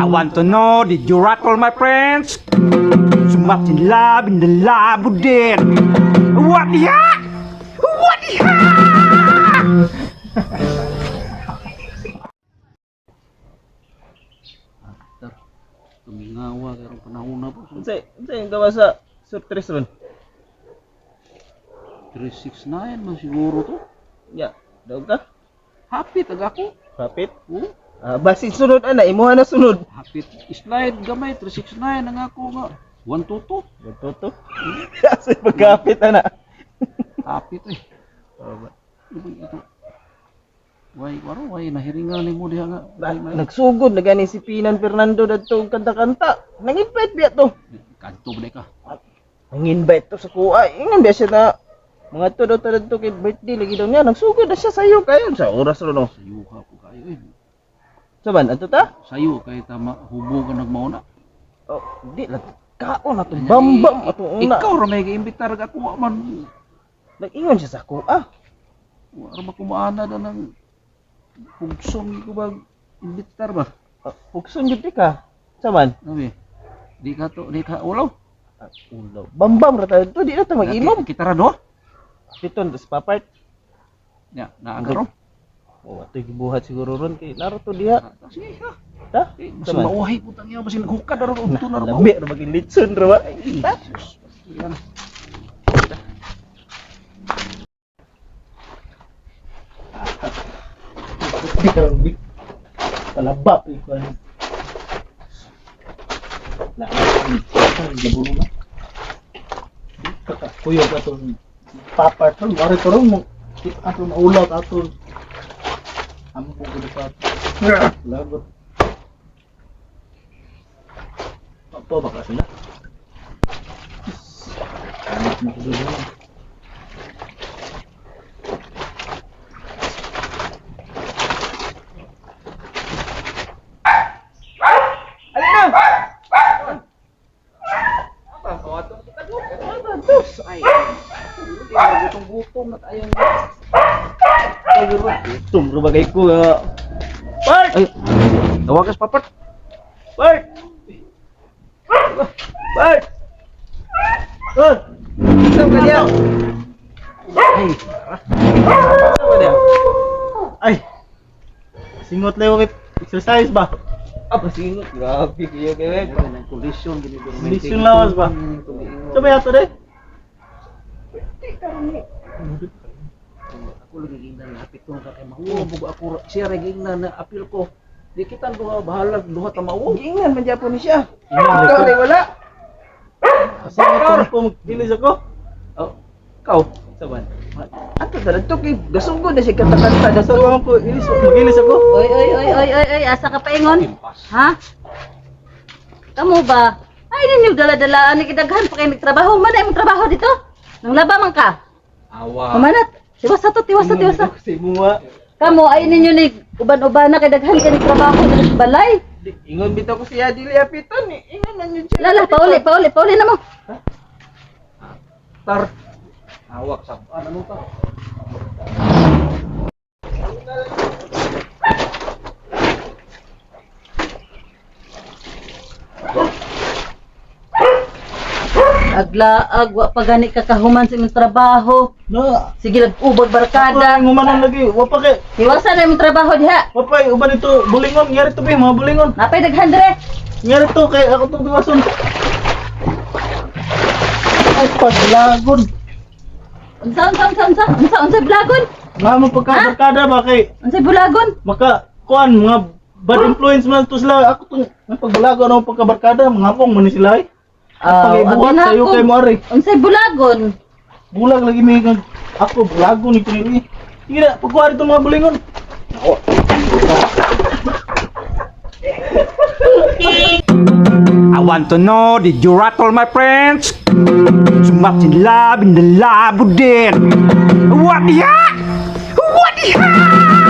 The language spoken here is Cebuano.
I want to know, did you rattle my friends? So much in love in the love din. What the heck? What the heck? Tar, tumingawa karong panahon na po. Unsay ang gawa sa Sur 3 ron? 369 man siguro to. Ya, daog ka? Hapit ag ako. Kapit? Oh, Ah, basin sunod ana, imuha na sunod. hapit slide gamay 369 ang ako nga. 122. Toto. Asa pagkapit ana? Hapit eh. Oh, ba- Ano ba ito? Way, waro, way, nahiringan ni mo diha nga. Way, may- Nagsugod na gani si Pinan Fernando dadto og kanta-kanta. Nang-invite biya to. Kadto ba ka? Nang-invite to sa kuha. Ingon biya siya na mga to daw ta dadto kay birthday lagi daw niya. Nagsugod na siya sayo kayo sa oras ron no. Sayo ka po kayo eh. Saban adto ta? Sayo kay tama hubo ka nagmauna. Oh, di lang kaon ato bambam ato una. Ikaw ra may giimbitar ag ako wa man. Nag-ingon siya sa kuha. Wa ra ba kumaana da ng pugson ko ba imbitar ba? Ah, pugson jud di ka. Saban? Sabi, di ka to, di ka ulaw. Ah, ulo. Bambam ra tayo to, di na ta mag-inom. Kita ra do. Piton tas papart. Ya, naagaro. Oh, ato'y gibuhat siguro ron kay naruto diha. Ah, sige ha. Ta? Eh, basin mauhay putang ina, basin naghukad ra udto na ra. Lambi ra maging litson ra ba? Ta? Yan. Di ka lang big. Palabap eh. Kuan. Lahat. Laburo na. Kakakuyo ka to. Papa to. Mari to ron mo. Ato maulaw ato. Ampo ko sa ato. Lagot. Pa baka sila. Anak na ko doon. Ay. Gutom-gutom na tayo. Gutom ra bagay ko nga. Bart! Ay, tawagas papat. Bart! Bart! Oh! Saan ka diha? Ay, Saan ka diha? Ay! Singot lang kay exercise ba? Ah, pasingot. Grabe kayo kayo. wala ng kondisyon gini Kondisyon lawas ba? Sabay ato de. Ako lagi gingnan na hapit ka kay mahuo ako siya ra gingnan na apil ko. Di kita duha bahalag duha ta mauo. Giingan man gyapon ni siya. Ingan Ikaw rin wala. Singot ko magbilis ako. Oh, ikaw. Saban. Ato ta to kay gasugod na siya kanta-kanta Sa dato. ko ilis magilis ako. Oy, oy, oy, oy, oy, oy, asa ka paingon? Ha? Kamo ba? Ay, ninyo dala-dalaan ni kidaghan pa kayo nagtrabaho. Mana imong trabaho dito? Nang laba man ka. Awa. Humanat. Tiwasa to, tiwasa, tiwasa. Sa imuha. Kamo ay ninyo ni uban-uban na kay daghan kay nagtrabaho dito sa balay. Ingon bitaw ko siya dili apiton eh. Ingon man yun siya. Lala, pauli, pauli, pauli na mo. Tar. Awak sa ano ta? Aglaag, wa pa gani ka kahuman sa imong trabaho. Na. Sige lag ubag barkada. Kada ngumanan lagi. Wa pa kay Tiwasa na imong trabaho diha. wa pa uban ito bulingon ngari to be mga bulingon. Napay daghan dire. Ngari to kay ako tong tuwason. Ay paglagon. Unsa, unsa, unsa, unsa, unsa, unsa bulagon? Nga mo pagka barkada ba kay Unsa bulagon? maka kuan mga bad influence man to sila ako tong nga pagbalago ano pagkabarkada mga hapong man ni sila eh. Ah, Pag-ibuhat abi na sayo ako. kay mo ari. Unsay bulagon? Bulag lagi may kag ako bulago ni kuno. Sige na, pagkuha rito mga bulingon. I want to know, did you rattle my friends? So much in love in the love din. What the heck? What the heck?